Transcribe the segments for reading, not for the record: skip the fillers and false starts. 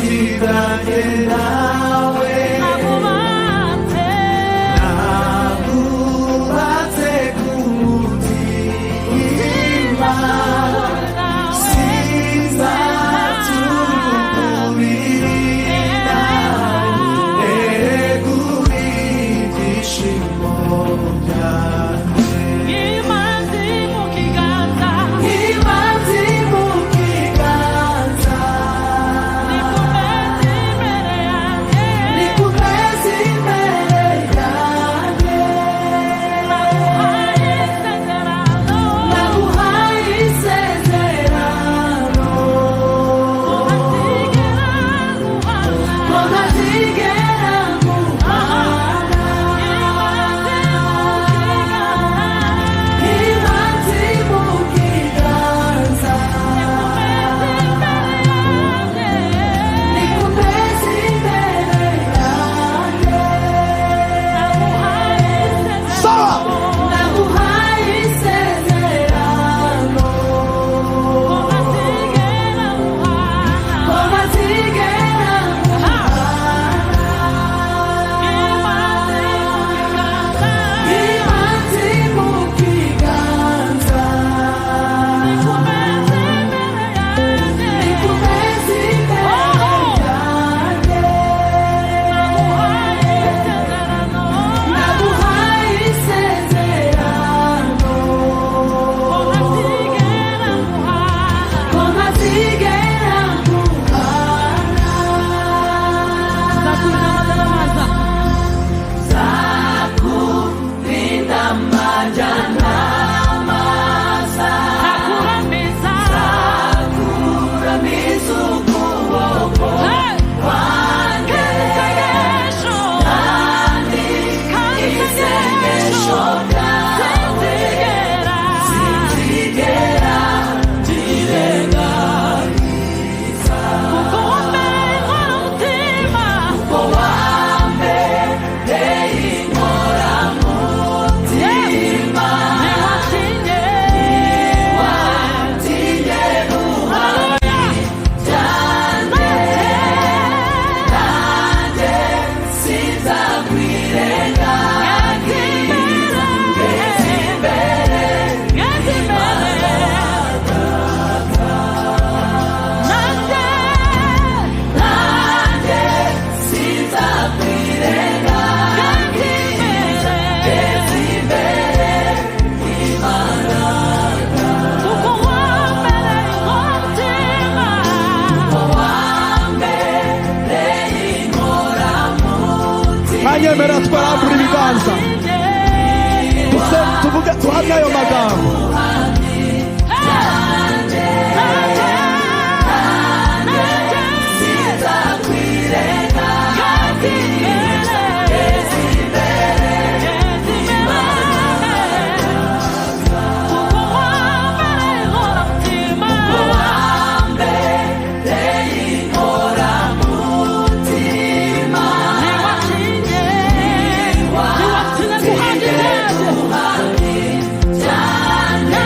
Nsigaranye nawe. Nakubatse. Nakubatse ku mutima, sinzatukubiri nawe, erega ibyishimo byanjye. Imanzi mu kiganza. Imanzi mu kiganza. Nikumeze imbere yanjye. Nikumeze imbere yanjye. Naguhaye isezerano. Naguhaye isezerano. Ko ntazigera nguhana. Ko ntazigera nguhana. Imanzi mu kiganza. Imanzi mu kiganza. Nikumeze imbere yanjye. Nikumeze imbere yanjye. Naguhaye isezerano. Naguhaye isezerano. Ko ntazigera nguhana. Ko ntazigera nguhana. Imanzi mu kiganza. Imanzi mu kiganza. Nikumeze imbere yanjye. Nikumeze imbere yanjye. Naguhaye isezerano. Naguhaye isezerano. Ko ntazigera nguhana. Ko ntazigera nguhana. Nzakurinda amajya n'amaza. Nzakurinda amajya n'amaza. Nzakuramiza. Nzakuramiza ukuboko Hey! kwanjye. Isengesho. Kandi Kandi isengesho isengesho ryawe sinzigera. sinzigera ndirengagiza. Kuko wambereye inkoramutima. Kuko wambereye inkoramutima. Ntiwatinye. Ntiwatinye Haleluya. cyane, nanjye sinzakwirengagiza. Ngeze imbere. Ngeze imbere. Nanjye. Nanjye sinzakwirengagiza. Ngeze imbere. Ngeze imbere Imana. Kuko wambereye inkoramutima. Wambereye inkoramutima. Mwanyemera twarambura ibiganza, tuvuge, tuhamye ayo magambo. Sinzakwirengagiza. Ngeze imbere. Wambereye inkoramutima. Cyane.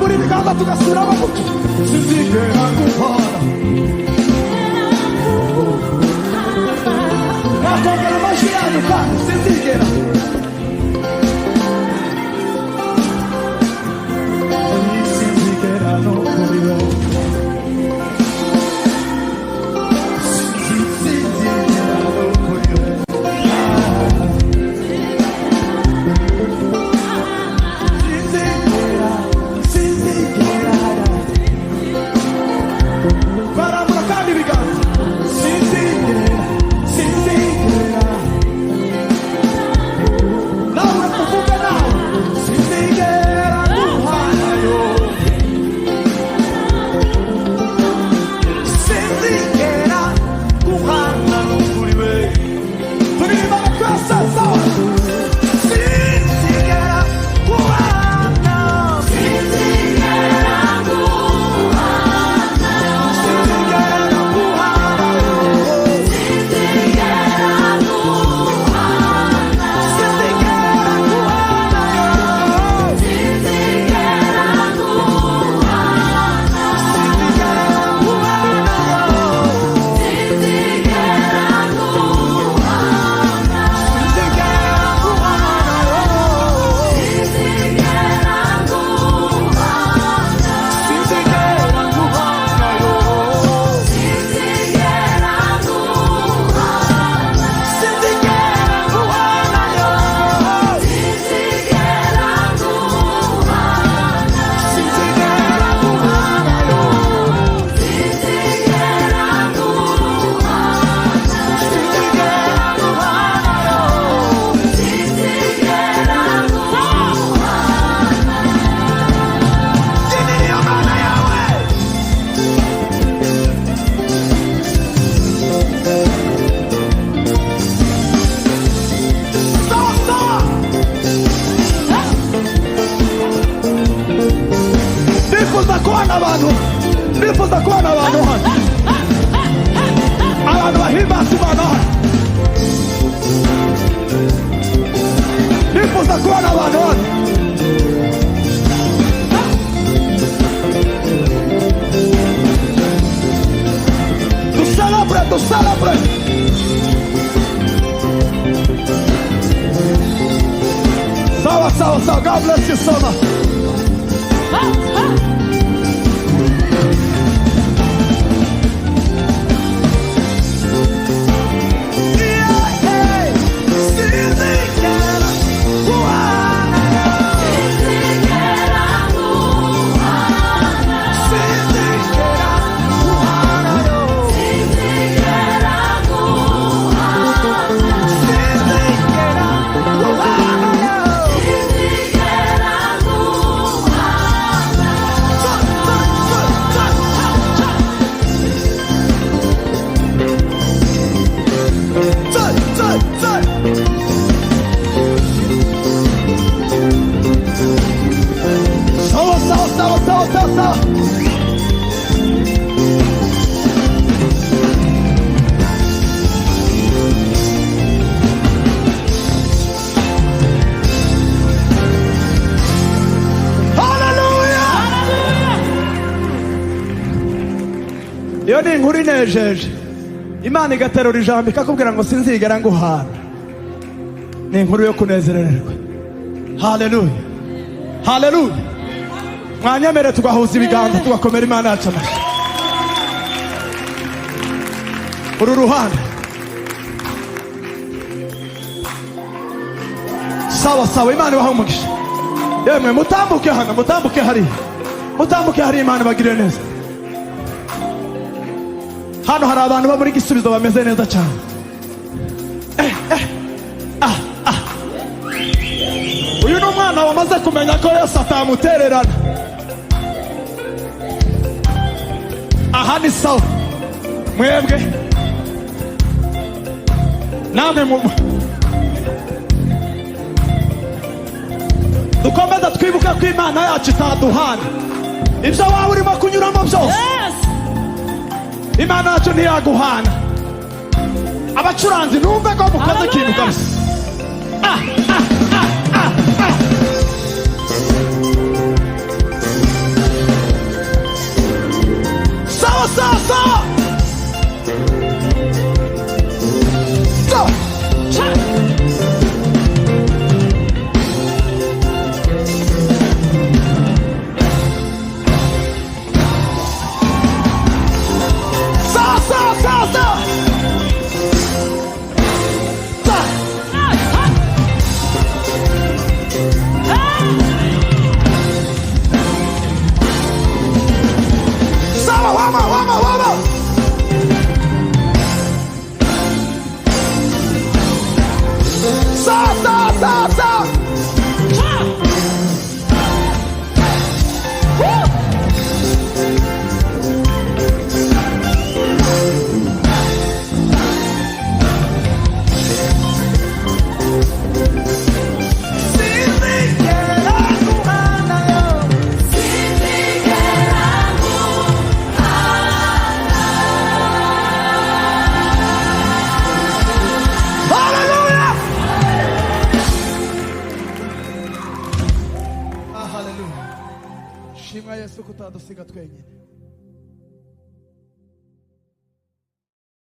Twarambura ibiganza tugasubiramo gutya. Sinzigera nguhana. Mwakongera amajwi yanyu kandi sinzigera. Sinzigera no kuri wowe. Sinzigera no kuri wowe. Sinzigera, sinzigera. Barambura kandi ibiganza. Sinzigera, sinzigera. Nawe urakuvuga nawe. Sinzigera guhanayo. Sinzigera guhana n'ukuri we. Turirimba twese sawa. Sinzigera guhana. Sinzigera guhana. Sinzigera guhanayo. Sinzigera guhanayo. Sinzigera guhanayo. Sinzigera guhanayo. Sinzigera guhanayo. Sinzigera guhanayo. Sinzigera guhanayo. Sinzigera guhanayo. Jinini Mana yawe. Sawa sawa. Ndifuza kubona abantu, ndifuza kubona abantu hano, abantu bahimbaza Imana hano. Ndifuza kubona abantu hano. Ducelebre, ducelebre. Sawa sawa sawa. God bless you so much. Sawa sawa sawa sawa sawa sawa. Hallelujah! Iyo ni inkuru inejeje. Imana igaterura ijambo ikakubwira ngo sinzigera nguhana. Ni inkuru yo kunezererwa. Haleluya. Haleluya. Mwanyemere tugahuza ibiganza tugakomera Imana yacu amashyi. Uru ruhande. Sawa sawa, Imana ibahe umugisha. Yemwe mutambuke hano, mutambuke hariya. Mutambuke hariya, Imana ibagirire neza. Hano hari abantu bo muri Gisubizo bameze neza cyane. Eh, eh, ah, ah. Uyu ni umwana wamaze kumenya ko Yesu atamutererana. Aha ni sawa. Mwebwe namwe mu dukomeze twibuke ko Imana yacu itaduhana. Ibyo waba urimo kunyuramo byose, Yes. Imana yacu ntiyaguhana. Abacuranzi, numve ko mukoze ikintu kabisa. Ah, ah, ah, ah, ah. Yesu, kutadusiga twenyine.